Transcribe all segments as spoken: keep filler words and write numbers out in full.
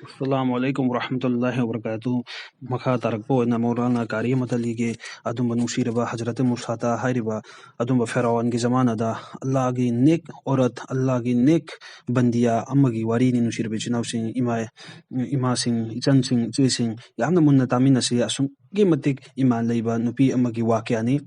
ꯑꯁꯂꯥꯃꯨ ꯑꯂꯥꯏꯀꯨꯝ ꯋꯔꯍꯃꯇꯨꯜꯂꯥꯍꯤ ꯋꯕꯔꯀꯥꯇꯨꯍꯨ꯫ ꯃꯈꯥ ꯇꯥꯔꯛꯄ ꯑꯣꯏꯅ ꯃꯧꯂꯥꯅꯥ ꯀꯥꯔꯤ ꯑꯃꯗ ꯂꯤꯒꯦ꯫ ꯑꯗꯨꯝꯕ ꯅꯨꯡꯁꯤꯔꯕ ꯍꯖꯔꯠ ꯃꯨꯁꯥꯇꯥ ꯍꯥꯏꯔꯤꯕ ꯑꯗꯨꯝꯕ ꯐꯦꯔꯥꯎꯟꯒꯤ ꯖꯃꯥꯅꯗ ꯑꯜꯂꯥꯍꯒꯤ ꯅꯦꯛ ꯑꯣꯔꯠ, ꯑꯜꯂꯥꯍꯒꯤ ꯅꯦꯛ ꯕꯟꯗꯤꯌꯥ ꯑꯃꯒꯤ ꯋꯥꯔꯤꯅꯤ꯫ ꯅꯨꯡꯁꯤꯔꯕ ꯏꯆꯤꯟ ꯏꯅꯥꯎꯁꯤꯡ, ꯏꯃꯥ, ꯏꯃꯥꯁꯤꯡ, ꯏꯆꯟꯁꯤꯡ, ꯏꯆꯦꯁꯤꯡ, ꯌꯥꯝꯅ ꯃꯨꯟꯅ ꯇꯥꯃꯤꯟꯅꯁꯤ꯫ ꯑꯁꯨꯛꯀꯤ ꯃꯇꯤꯛ ꯏꯃꯥꯟ ꯂꯩꯕ ꯅꯨꯄꯤ ꯑꯃꯒꯤ ꯋꯥꯀ꯭ꯌꯥꯅꯤ꯫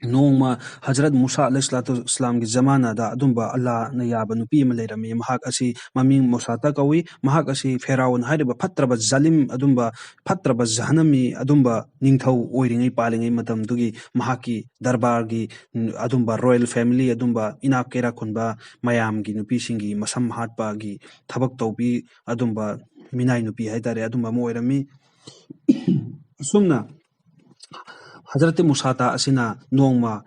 ꯅꯣꯡꯃ ꯍꯖꯔꯠ ꯃꯨꯁꯥ ꯑꯂꯩꯍꯤꯁꯁꯂꯥꯇꯨ ꯋꯥꯁꯁꯂꯥꯝꯒꯤ ꯖꯃꯥꯅꯥꯗ ꯑꯗꯨꯝꯕ ꯑꯜꯂꯥꯍꯅ ꯌꯥꯕ ꯅꯨꯄꯤ ꯑꯃ ꯂꯩꯔꯝꯃꯤ꯫ ꯃꯍꯥꯛ ꯑꯁꯤ ꯃꯃꯤꯡ ꯃꯨꯁꯥꯇꯥ ꯀꯧꯏ꯫ ꯃꯍꯥꯛ ꯑꯁꯤ ꯐꯦꯔꯥꯎꯟ ꯍꯥꯏꯔꯤꯕ ꯐꯠꯇ꯭ꯔꯕ ꯖꯥꯂꯤꯝ, ꯑꯗꯨꯝꯕ ꯐꯠꯇ꯭ꯔꯕ ꯖꯍꯅꯃꯤ, ꯑꯗꯨꯝꯕ ꯅꯤꯡꯊꯧ ꯑꯣꯏꯔꯤꯉꯩ ꯄꯥꯜꯂꯤꯉꯩ ꯃꯇꯝꯗꯨꯒꯤ ꯃꯍꯥꯛꯀꯤ ꯗꯔꯕꯥꯔꯒꯤ, ꯎꯝ, ꯑꯗꯨꯝꯕ ꯔꯣꯌꯦꯜ ꯐꯦꯃꯤꯂꯤ, ꯑꯗꯨꯝꯕ ꯏꯅꯥꯛ ꯀꯩꯔꯥꯛ ꯈꯨꯟꯕ ꯃꯌꯥꯝꯒꯤ ꯅꯨꯄꯤꯁꯤꯡꯒꯤ ꯃꯁꯝ ꯍꯥꯠꯄꯒꯤ ꯊꯕꯛ ꯇꯧꯕꯤ, ꯑꯗꯨꯝꯕ ꯃꯤꯅꯥꯏ ꯅꯨꯄꯤ ꯍꯥꯏꯇꯥꯔꯦ, ꯑꯗꯨꯝꯕ ꯑꯃ ꯑꯣꯏꯔꯝꯃꯤ꯫ ꯑꯁꯨꯝꯅ ꯍꯖꯔꯠ ꯃꯨꯁꯥꯇꯥ ꯑꯁꯤꯅ ꯅꯣꯡꯃ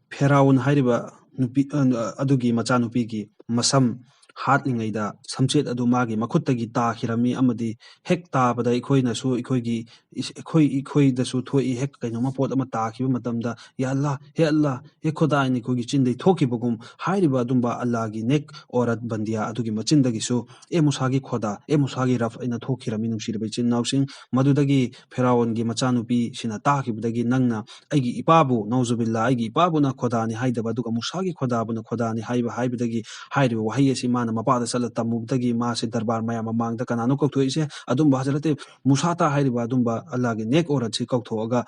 ꯐꯦꯔꯥꯎꯟ ꯍꯥꯏꯔꯤꯕ ꯅꯨꯄꯤ, ꯑ, ꯑꯗꯨꯒꯤ ꯃꯆꯥꯅꯨꯄꯤꯒꯤ ꯃꯁꯝ ꯍꯥꯠꯂꯤꯉꯩꯗ ꯁꯝꯆꯦꯠ ꯑꯗꯨ ꯃꯥꯒꯤ ꯃꯈꯨꯠꯇꯒꯤ ꯇꯥꯈꯤꯔꯝꯃꯤ꯫ ꯑꯃꯗꯤ ꯍꯦꯛ ꯇꯥꯕꯗ ꯑꯩꯈꯣꯏꯅꯁꯨ, ꯑꯩꯈꯣꯏꯒꯤ, ꯑꯩꯈꯣꯏ, ꯑꯩꯈꯣꯏꯗꯁꯨ ꯊꯣꯛꯏ, ꯍꯦꯛ ꯀꯩꯅꯣꯝꯃ ꯄꯣꯠ ꯑꯃ ꯇꯥꯈꯤꯕ ꯃꯇꯝꯗ, "ꯌꯥ ꯑꯜꯂꯥ, ꯍꯦ ꯑꯜꯂꯥ, ꯍꯦ ꯈꯨꯗꯥ" ꯍꯥꯏꯅ ꯑꯩꯈꯣꯏꯒꯤ ꯆꯤꯟꯗꯩ ꯊꯣꯛꯈꯤꯕꯒꯨꯝ, ꯍꯥꯏꯔꯤꯕ ꯑꯗꯨꯝꯕ ꯑꯜꯂꯥꯍꯒꯤ ꯅꯦꯛ ꯑꯣꯔꯠ ꯕꯟꯗꯤꯌꯥ ꯑꯗꯨꯒꯤ ꯃꯆꯤꯟꯗꯒꯤꯁꯨ, "ꯑꯦ ꯃꯨꯁꯥꯒꯤ ꯈꯣꯗꯥ, ꯑꯦ ꯃꯨꯁꯥꯒꯤ ꯔꯕ" ꯍꯥꯏꯅ ꯊꯣꯛꯈꯤꯔꯝꯃꯤ꯫ ꯅꯨꯡꯁꯤꯔꯕ ꯏꯆꯤꯟ ꯏꯅꯥꯎꯁꯤꯡ, ꯃꯗꯨꯗꯒꯤ ꯐꯦꯔꯥꯎꯟꯒꯤ ꯃꯆꯥꯅꯨꯄꯤꯁꯤꯅ ꯇꯥꯈꯤꯕꯗꯒꯤ, "ꯅꯪꯅ ꯑꯩꯒꯤ ꯏꯄꯥꯕꯨ, ꯅꯧꯖꯨꯕꯤꯜꯂꯥ, ꯑꯩꯒꯤ ꯏꯄꯥꯕꯨꯅ ꯈꯣꯗꯥꯅꯤ ꯍꯥꯏꯗꯕ, ꯑꯗꯨꯒ ꯃꯨꯁꯥꯒꯤ ꯈꯣꯗꯥꯕꯨꯅ ꯈꯣꯗꯥꯅꯤ ꯍꯥꯏꯕ" ꯍꯥꯏꯕꯗꯒꯤ, ꯍꯥꯏꯔꯤꯕ ꯋꯥꯍꯩ ꯑꯁꯤ ꯃꯥꯅ ꯃꯄꯥꯗ ꯆꯠꯂ ꯇꯝꯃꯨꯕꯗꯒꯤ, ꯃꯥꯁꯦ ꯗꯔꯕꯥꯔ ꯃꯌꯥꯝ ꯃꯃꯥꯡꯗ ꯀꯅꯥꯅꯣ ꯀꯧꯊꯣꯛꯏꯁꯦ? ꯑꯗꯨꯝꯕ ꯍꯖꯔꯠ ꯃꯨꯁꯥꯇꯥ ꯍꯥꯏꯔꯤꯕ ꯑꯗꯨꯝꯕ ꯑꯜꯂꯥꯍꯒꯤ ꯅꯦꯛ ꯑꯣꯔꯠꯁꯤ ꯀꯧꯊꯣꯛꯑꯒ,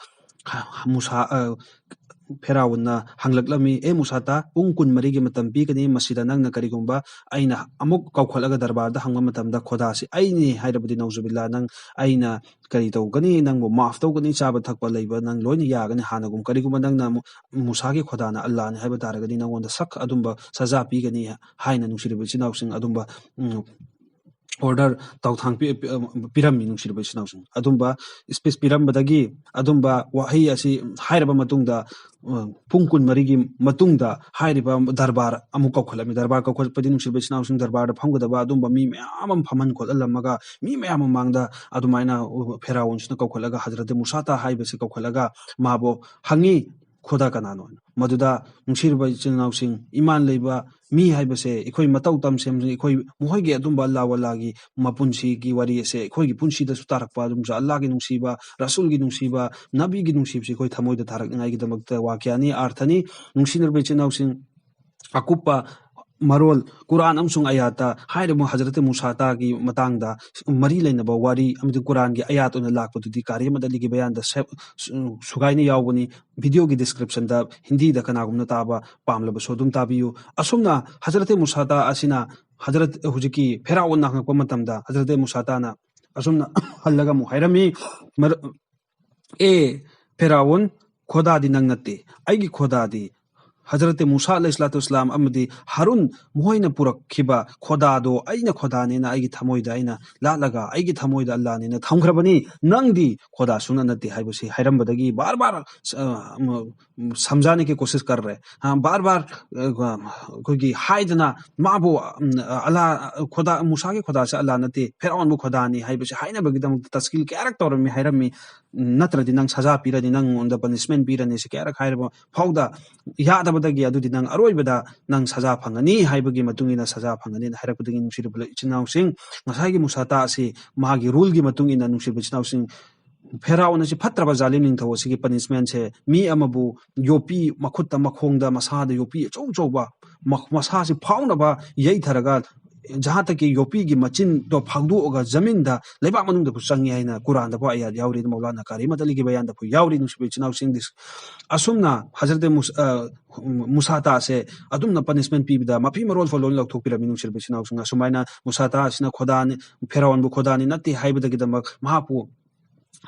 ꯃꯨꯁꯥ, ꯑ, ꯐꯦꯔꯥꯎꯟꯅ ꯍꯪꯂꯛꯂꯝꯃꯤ, "ꯑꯦ ꯃꯨꯁꯥꯇꯥ, ꯄꯨꯡ ꯀꯨꯟꯃꯔꯤꯒꯤ ꯃꯇꯝ ꯄꯤꯒꯅꯤ, ꯃꯁꯤꯗ ꯅꯪꯅ ꯀꯔꯤꯒꯨꯝꯕ ꯑꯩꯅ ꯑꯃꯨꯛ ꯀꯧꯈꯠꯂꯒ ꯗꯔꯕꯥꯔꯗ ꯍꯪꯕ ꯃꯇꯝꯗ ꯈꯣꯗꯥꯁꯤ ꯑꯩꯅꯤ ꯍꯥꯏꯔꯕꯗꯤ, ꯅꯧꯖꯨꯕꯤꯜꯂꯥ, ꯅꯪ, ꯑꯩꯅ ꯀꯔꯤ ꯇꯧꯒꯅꯤ? ꯅꯪꯕꯨ ꯃꯥꯐ ꯇꯧꯒꯅꯤ, ꯆꯥꯕ ꯊꯛꯄ ꯂꯩꯕ ꯅꯪ ꯂꯣꯏꯅ ꯌꯥꯒꯅꯤ ꯍꯥꯟꯅꯒꯨꯝ꯫ ꯀꯔꯤꯒꯨꯝꯕ ꯅꯪꯅ ꯃꯨ-, ꯃꯨꯁꯥꯒꯤ ꯈꯣꯗꯥꯅ ꯑꯜꯂꯥꯍꯅꯤ ꯍꯥꯏꯕ ꯇꯥꯔꯒꯗꯤ, ꯅꯪꯉꯣꯟꯗ ꯁꯛ ꯑꯗꯨꯝꯕ ꯁꯖꯥ ꯄꯤꯒꯅꯤ" ꯍꯥꯏꯅ, ꯅꯨꯡꯁꯤꯔꯕ ꯏꯆꯤꯟ ꯏꯅꯥꯎꯁꯤꯡ, ꯑꯗꯨꯝꯕ, ꯎꯝ, ꯑꯣꯔꯗꯔ ꯇꯧꯊꯥꯡ ꯄꯤ-, ꯄꯤ-, ꯄꯤꯔꯝꯃꯤ꯫ ꯅꯨꯡꯁꯤꯔꯕ ꯏꯆꯤꯟ ꯏꯅꯥꯎꯁꯤꯡ, ꯑꯗꯨꯝꯕ ꯏꯁꯄꯤꯆ ꯄꯤꯔꯝꯕꯗꯒꯤ, ꯑꯗꯨꯝꯕ ꯋꯥꯍꯩ ꯑꯁꯤ ꯍꯥꯏꯔꯕ ꯃꯇꯨꯡꯗ, ꯑ, ꯄꯨꯡ ꯀꯨꯟꯃꯔꯤꯒꯤ ꯃꯇꯨꯡꯗ ꯍꯥꯏꯔꯤꯕ ꯗꯔꯕꯥꯔ ꯑꯃꯨꯛ ꯀꯧꯈꯠꯂꯝꯃꯤ꯫ ꯗꯔꯕꯥꯔ ꯀꯧꯈꯠꯄꯗꯤ, ꯅꯨꯡꯁꯤꯔꯕ ꯏꯆꯤꯟ ꯏꯅꯥꯎꯁꯤꯡ, ꯗꯔꯕꯥꯔꯗ ꯐꯝꯒꯗꯕ ꯑꯗꯨꯝꯕ ꯃꯤ ꯃꯌꯥꯝ ꯑꯃ ꯐꯝꯍꯟ ꯈꯣꯠꯍꯜꯂꯝꯃꯒ, ꯃꯤ ꯃꯌꯥꯝ ꯃꯃꯥꯡꯗ ꯑꯗꯨꯃꯥꯏꯅ ꯐꯦꯔꯥꯎꯟꯁꯤꯅ ꯀꯧꯈꯠꯂꯒ, ꯍꯖꯔꯠ ꯃꯨꯁꯥꯇꯥ ꯍꯥꯏꯕꯁꯤ ꯀꯧꯈꯠꯂꯒ ꯃꯥꯕꯨ ꯍꯪꯉꯤ, ꯈꯣꯗꯥ ꯀꯅꯥꯅꯣ ꯍꯥꯏꯅ꯫ ꯃꯗꯨꯗ ꯅꯨꯡꯁꯤꯔꯕ ꯏꯆꯤꯟ ꯏꯅꯥꯎꯁꯤꯡ, ꯏꯃꯥꯟ ꯂꯩꯕ ꯃꯤ ꯍꯥꯏꯕꯁꯦ ꯑꯩꯈꯣꯏ ꯃꯇꯧ ꯇꯝꯁꯦ, ꯑꯩꯈꯣꯏ ꯃꯈꯣꯏꯒꯤ ꯑꯗꯨꯝꯕ ꯑꯜꯂꯥ ꯋꯥꯂꯥꯒꯤ ꯃꯄꯨꯟꯁꯤꯒꯤ ꯋꯥꯔꯤ ꯑꯁꯦ ꯑꯩꯈꯣꯏꯒꯤ ꯄꯨꯟꯁꯤꯗꯁꯨ ꯇꯥꯔꯛꯄ, ꯑꯗꯨꯝꯁꯨ ꯑꯜꯂꯥꯒꯤ ꯅꯨꯡꯁꯤꯕ, ꯔꯁꯨꯜꯒꯤ ꯅꯨꯡꯁꯤꯕ, ꯅꯕꯤꯒꯤ ꯅꯨꯡꯁꯤꯕꯁꯤ ꯑꯩꯈꯣꯏ ꯊꯃꯣꯏꯗ ꯊꯥꯔꯛꯅꯤꯡꯉꯥꯏꯒꯤꯗꯃꯛꯇ ꯋꯥꯀ꯭ꯌꯥꯅꯤ, ꯑꯥꯔꯊꯅꯤ꯫ ꯅꯨꯡꯁꯤꯅꯔꯕ ꯏꯆꯤꯟ ꯏꯅꯥꯎꯁꯤꯡ, ꯑꯀꯨꯞꯄ ꯃꯔꯣꯜ ꯀꯨꯔꯥꯟ ꯑꯃꯁꯨꯡ ꯑꯌꯥꯠꯇ ꯍꯥꯏꯔꯤꯕ ꯍꯖꯔꯠ ꯃꯨꯁꯥꯇꯥꯒꯤ ꯃꯇꯥꯡꯗ ꯃꯔꯤ ꯂꯩꯅꯕ ꯋꯥꯔꯤ ꯑꯃꯗꯤ ꯀꯨꯔꯥꯟꯒꯤ ꯑꯌꯥꯠ ꯑꯣꯏꯅ ꯂꯥꯛꯄꯗꯨꯗꯤ ꯀꯥꯔꯤ ꯑꯃꯗ ꯑꯂꯤꯒꯤ ꯕꯌꯥꯟꯗ ꯁꯦ-, ꯁꯨ-, ꯁꯨꯒꯥꯏꯅ ꯌꯥꯎꯕꯅꯤ꯫ ꯚꯤꯗꯤꯑꯣꯒꯤ ꯗꯤꯁꯀ꯭ꯔꯤꯞꯁꯟꯗ ꯍꯤꯟꯗꯤꯗ ꯀꯅꯥꯒꯨꯝꯕꯅ ꯇꯥꯕ ꯄꯥꯝꯂꯕꯁꯨ ꯑꯗꯨꯝ ꯇꯥꯕꯤꯌꯨ꯫ ꯑꯁꯨꯝꯅ ꯍꯖꯔꯠ ꯃꯨꯁꯥꯇꯥ ꯑꯁꯤꯅ ꯍꯖꯔꯠ, ꯍꯧꯖꯤꯛꯀꯤ ꯐꯦꯔꯥꯎꯟꯅ ꯍꯪꯉꯛꯄ ꯃꯇꯝꯗ ꯍꯖꯔꯠ ꯃꯨꯁꯥꯇꯥꯅ ꯑꯁꯨꯝꯅ ꯍꯜꯂꯒ ꯑꯃꯨꯛ ꯍꯥꯏꯔꯝꯃꯤ, ꯃꯔ-, "ꯑꯦ ꯐꯦꯔꯥꯎꯟ, ꯈꯣꯗꯥꯗꯤ ꯅꯪ ꯅꯠꯇꯦ, ꯑꯩꯒꯤ ꯈꯣꯗꯥꯗꯤ ꯍꯖꯔꯠ ꯃꯨꯁꯥ ꯑꯂꯩꯍꯤꯁꯁꯂꯥꯇꯨ ꯋꯥꯁꯁꯂꯥꯝ ꯑꯃꯗꯤ ꯍꯥꯔꯨꯟ ꯃꯈꯣꯏꯅ ꯄꯨꯔꯛꯈꯤꯕ ꯈꯣꯗꯥꯗꯣ ꯑꯩꯅ ꯈꯣꯗꯥꯅꯦꯅ ꯑꯩꯒꯤ ꯊꯃꯣꯏꯗ ꯑꯩꯅ ꯂꯥꯠꯂꯒ ꯑꯩꯒꯤ ꯊꯃꯣꯏꯗ ꯑꯜꯂꯥꯅꯦꯅ ꯊꯝꯈ꯭ꯔꯕꯅꯤ, ꯅꯪꯗꯤ ꯈꯣꯗꯥ ꯁꯨꯡꯅ ꯅꯠꯇꯦ" ꯍꯥꯏꯕꯁꯤ ꯍꯥꯏꯔꯝꯕꯗꯒꯤ ꯕꯥꯔ ꯕꯥꯔ, ꯑ, ꯁꯝꯖꯥꯅꯦ ꯀꯤ ꯀꯣꯁꯤꯁ ꯀꯔ ꯔꯦ, ꯍꯥ, ꯕꯥꯔ ꯕꯥꯔ, ꯑ, ꯑꯩꯈꯣꯏꯒꯤ ꯍꯥꯏꯗꯅ ꯃꯥꯕꯨ, ꯎꯝ, ꯑꯜꯂꯥ, ꯈꯣꯗꯥ, ꯃꯨꯁꯥꯒꯤ ꯈꯣꯗꯥꯁꯦ ꯑꯜꯂꯥ ꯅꯠꯇꯦ, ꯐꯦꯔꯥꯎꯟꯕꯨ ꯈꯣꯗꯥꯅꯤ ꯍꯥꯏꯕꯁꯤ ꯍꯥꯏꯅꯕꯒꯤꯗꯃꯛꯇ ꯇꯁꯀꯤꯜ ꯀꯌꯥꯔꯛ ꯇꯧꯔꯝꯃꯤ ꯍꯥꯏꯔꯝꯃꯤ꯫ ꯎꯝ, "ꯅꯠꯇ꯭ꯔꯗꯤ ꯅꯪ ꯁꯖꯥ ꯄꯤꯔꯅꯤ, ꯅꯪꯉꯣꯟꯗ ꯄꯅꯤꯁꯃꯦꯟ ꯄꯤꯔꯅꯤ" ꯁꯤ ꯀꯌꯥꯔꯛ ꯍꯥꯏꯔꯕ ꯐꯥꯎꯗ ꯌꯥꯗꯕꯗꯒꯤ ꯑꯗꯨꯗꯤ ꯅꯪ ꯑꯔꯣꯏꯕꯗ ꯅꯪ ꯁꯖꯥ ꯐꯪꯒꯅꯤ ꯍꯥꯏꯕꯒꯤ ꯃꯇꯨꯡ ꯏꯟꯅ ꯁꯖꯥ ꯐꯪꯒꯅꯤꯅ ꯍꯥꯏꯔꯛꯄꯗꯒꯤ ꯅꯨꯡꯁꯤꯔꯕ ꯏꯆꯤꯟ ꯏꯅꯥꯎꯁꯤꯡ, ꯉꯁꯥꯏꯒꯤ ꯃꯨꯁꯥꯇꯥ ꯑꯁꯤ ꯃꯥꯒꯤ ꯔꯨꯜꯒꯤ ꯃꯇꯨꯡ ꯏꯟꯅ ꯅꯨꯡꯁꯤꯔꯕ ꯏꯆꯤꯟ ꯏꯅꯥꯎꯁꯤꯡ, ꯐꯦꯔꯥꯎꯟ ꯑꯁꯤ ꯐꯠꯇ꯭ꯔꯕ ꯖꯥꯂꯤꯝ ꯅꯤꯡꯊꯧ ꯑꯁꯤꯒꯤ ꯄꯅꯤꯁꯃꯦꯟꯁꯦ ꯃꯤ ꯑꯃꯕꯨ ꯌꯣꯠꯄꯤ ꯃꯈꯨꯠꯇ, ꯃꯈꯣꯡꯗ, ꯃꯁꯥꯗ ꯌꯣꯠꯄꯤ ꯑꯆꯧ ꯑꯆꯧꯕ ꯃ-, ꯃꯁꯥꯁꯤ ꯐꯥꯎꯅꯕ ꯌꯩꯊꯔꯒ ꯖꯍꯥꯠꯇꯒꯤ ꯌꯣꯠꯄꯤꯒꯤ ꯃꯆꯤꯟꯗꯣ ꯐꯥꯎꯗꯣꯛꯑꯒ ꯖꯃꯤꯟꯗ ꯂꯩꯕꯥꯛ ꯃꯅꯨꯡꯗꯕꯨ ꯆꯪꯉꯤ ꯍꯥꯏꯅ ꯀꯨꯔꯥꯟꯗꯐꯥꯎ ꯑꯌꯥꯠ ꯌꯥꯎꯔꯤ, ꯃꯧꯂꯥꯅꯥ ꯀꯥꯔꯤ ꯃꯗꯂꯤꯒꯤ ꯕꯌꯥꯟꯗꯐꯥꯎ ꯌꯥꯎꯔꯤ꯫ ꯅꯨꯡꯁꯤꯕ ꯏꯆꯤꯟ ꯏꯅꯥꯎꯁꯤꯡ, ꯑꯁꯨꯝꯅ ꯍꯖꯔꯠ ꯃꯨꯁ-, ꯑ, ꯃꯨꯁꯥꯇꯥꯁꯦ ꯑꯗꯨꯝꯅ ꯄꯅꯤꯁꯃꯦꯟ ꯄꯤꯕꯗ ꯃꯐꯤ ꯃꯔꯣꯜ ꯐꯥꯎ ꯂꯣꯏ ꯂꯧꯊꯣꯛꯄꯤꯔꯝꯃꯤ꯫ ꯅꯨꯡꯁꯤꯔꯕ ꯏꯆꯤꯟ ꯏꯅꯥꯎꯁꯤꯡ, ꯑꯁꯨꯃꯥꯏꯅ ꯃꯨꯁꯥꯇꯥ ꯑꯁꯤꯅ ꯈꯣꯗꯥꯅꯤ, ꯐꯦꯔꯥꯎꯟꯕꯨ ꯈꯣꯗꯥꯅꯤ ꯅꯠꯇꯦ ꯍꯥꯏꯕꯗꯒꯤꯗꯃꯛ ꯃꯍꯥꯛꯄꯨ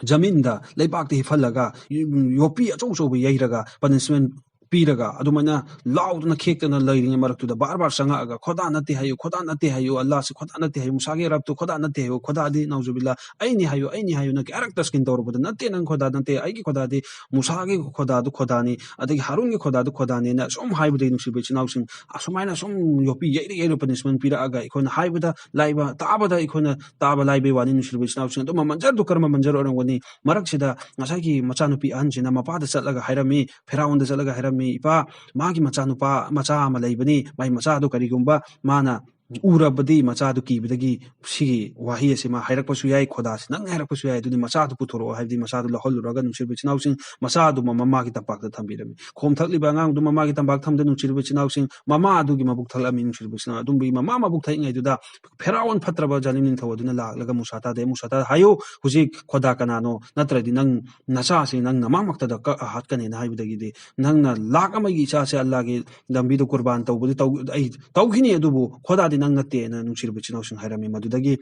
ꯖꯃꯤꯟꯗ, ꯂꯩꯕꯥꯛꯇ ꯍꯤꯞꯍꯜꯂꯒ, ꯌꯣꯠꯄꯤ ꯑꯆꯧ ꯑꯆꯧꯕ ꯌꯩꯔꯒ ꯄꯅꯤꯁꯃꯦꯟ ꯄꯤꯔꯒ ꯑꯗꯨꯃꯥꯏꯅ ꯂꯥꯎꯗꯅ ꯈꯦꯛꯇꯅ ꯂꯩꯔꯤꯉꯩ ꯃꯔꯛꯇꯨꯗ ꯕꯥꯔ ꯕꯥꯔ ꯆꯪꯉꯛꯑꯒ "ꯈꯣꯗꯥ ꯅꯠꯇꯦ ꯍꯥꯏꯌꯨ, ꯈꯣꯗꯥ ꯅꯠꯇꯦ ꯍꯥꯏꯌꯨ, ꯑꯜꯂꯥꯁꯤ ꯈꯣꯗꯥ ꯅꯠꯇꯦ ꯍꯥꯏꯌꯨ, ꯈꯣꯗꯥꯗꯤ ꯅꯥꯎꯖꯨꯕꯤꯜꯂꯥ ꯑꯩꯅꯤ ꯍꯥꯏꯌꯨ, ꯑꯩꯅꯤ ꯍꯥꯏꯌꯨ, ꯅꯪ ꯀꯌꯥꯔꯛ ꯇꯁꯀꯤꯟ ꯇꯧꯔꯕꯗ ꯅꯠꯇꯦ, ꯅꯪ ꯈꯣꯗꯥ ꯅꯠꯇꯦ, ꯑꯩꯒꯤ ꯈꯣꯗꯥꯗꯤ ꯃꯨꯁꯥꯒꯤ ꯈꯣꯗꯥꯗꯨ ꯈꯣꯗꯥꯅꯤ, ꯑꯗꯒꯤ ꯍꯥꯔꯨꯟꯒꯤ ꯈꯣꯗꯥꯗꯨ ꯈꯣꯗꯥꯅꯤꯅ" ꯁꯨꯝ ꯍꯥꯏꯕꯗꯒꯤ ꯅꯨꯡꯁꯤꯕ ꯏꯆꯤꯟ ꯏꯅꯥꯎꯁꯤꯡ ꯑꯁꯨꯃꯥꯏꯅ ꯁꯨꯝ ꯌꯣꯠꯄꯤ ꯌꯩꯔ ꯌꯩꯔ ꯄꯅꯤꯁꯃꯦꯟ ꯄꯤꯔꯛꯑꯒ ꯑꯩꯈꯣꯏꯅ ꯍꯥꯏꯕꯗ ꯂꯥꯏꯕ ꯇꯥꯕꯗ ꯑꯩꯈꯣꯏꯅ ꯇꯥꯕ ꯂꯥꯏꯕꯩ ꯋꯥꯅꯤ ꯅꯨꯡꯁꯤꯕ ꯏꯆꯤꯟ ꯏꯅꯥꯎꯁꯤꯡ꯫ ꯑꯗꯨꯝꯕ ꯃꯟꯖꯔꯗꯨ ꯀꯔꯝꯕ ꯃꯟꯖꯔ ꯑꯣꯏꯔꯝꯒꯅꯤ? ꯃꯔꯛꯁꯤꯗ ꯉꯁꯥꯏꯒꯤ ꯃꯆꯥꯅꯨꯄꯤ ꯑꯍꯟꯁꯤꯅ ꯃꯄꯥꯗ ꯆꯠꯂꯒ ꯍꯥꯏꯔꯝꯃꯤ, ꯐꯦꯔꯥꯎꯟꯗ ꯆꯠꯂꯒ ꯍꯥꯏꯔꯝꯃꯤ, "ꯏꯄꯥ, ꯃꯥꯒꯤ ꯃꯆꯥꯅꯨꯄꯥ ꯃꯆꯥ ꯑꯃ ꯂꯩꯕꯅꯤ, ꯃꯥꯒꯤ ꯃꯆꯥꯗꯨ ꯀꯔꯤꯒꯨꯝꯕ ꯃꯥꯅ ꯎꯔꯕꯗꯤ ꯃꯆꯥꯗꯨ ꯀꯤꯕꯗꯒꯤ ꯁꯤꯒꯤ ꯋꯥꯍꯩ ꯑꯁꯤ ꯃꯥ ꯍꯥꯏꯔꯛꯄꯁꯨ ꯌꯥꯏ, ꯈꯣꯗꯥꯁꯤ ꯅꯪꯅ ꯍꯥꯏꯔꯛꯄꯁꯨ ꯌꯥꯏ, ꯑꯗꯨꯗꯤ ꯃꯆꯥꯗꯨ ꯄꯨꯊꯣꯔꯛꯑꯣ" ꯍꯥꯏꯕꯗꯤ ꯃꯆꯥꯗꯨ ꯂꯧꯍꯜꯂꯨꯔꯒ ꯅꯨꯡꯁꯤꯔꯕ ꯏꯆꯤꯟ ꯏꯅꯥꯎꯁꯤꯡ ꯃꯆꯥꯗꯨ ꯃꯃꯥꯒꯤ ꯇꯝꯄꯥꯛꯇ ꯊꯝꯕꯤꯔꯝꯃꯤ꯫ ꯈꯣꯝ ꯊꯛꯂꯤꯕ ꯑꯉꯥꯡꯗꯨ ꯃꯃꯥꯒꯤ ꯇꯝꯄꯥꯛ ꯊꯝꯗ ꯅꯨꯡꯁꯤꯔꯕ ꯏꯆꯤꯟ ꯏꯅꯥꯎꯁꯤꯡ ꯃꯃꯥ ꯑꯗꯨꯒꯤ ꯃꯕꯨꯛ ꯊꯛꯂꯝꯃꯤ꯫ ꯅꯨꯡꯁꯤꯔꯕ ꯏꯆꯤꯟ ꯏꯅꯥꯎ ꯑꯗꯨꯝꯕꯒꯤ ꯃꯃꯥ ꯃꯕꯨꯛ ꯊꯛꯏꯉꯩꯗꯨꯗ ꯐꯦꯔꯥꯎꯟ ꯐꯠꯇ꯭ꯔꯕ ꯖꯥꯂꯤꯝ ꯅꯤꯡꯊꯧ ꯑꯗꯨꯅ ꯂꯥꯛꯂꯒ ꯃꯨꯁꯥꯇꯥꯗ, "ꯃꯨꯁꯥꯇꯥꯗ ꯍꯥꯏꯌꯨ, ꯍꯧꯖꯤꯛ ꯈꯣꯗꯥ ꯀꯅꯥꯅꯣ? ꯅꯠꯇ꯭ꯔꯗꯤ ꯅꯪ ꯅꯆꯥꯁꯤ ꯅꯪ ꯅꯃꯥꯡꯃꯛꯇꯗ ꯀꯛꯑ ꯍꯥꯠꯀꯅꯤꯅ" ꯍꯥꯏꯕꯗꯒꯤꯗꯤ "ꯅꯪꯅ ꯂꯥꯛ ꯑꯃꯒꯤ ꯏꯆꯥꯁꯦ ꯑꯜꯂꯥꯒꯤ ꯂꯝꯕꯤꯗ ꯀꯨꯔꯕꯥꯟ ꯇꯧꯕꯗꯤ ꯇꯧ-, ꯑꯩ ꯇꯧꯈꯤꯅꯤ, ꯑꯗꯨꯕꯨ ꯈꯣꯗꯥꯗꯤ ꯅꯪ ꯅꯠꯇꯦꯅ" ꯅꯨꯡꯁꯤꯔꯕ ꯏꯆꯤꯟ ꯏꯅꯥꯎꯁꯤꯡ ꯍꯥꯏꯔꯝꯃꯤ꯫ ꯃꯗꯨꯗꯒꯤ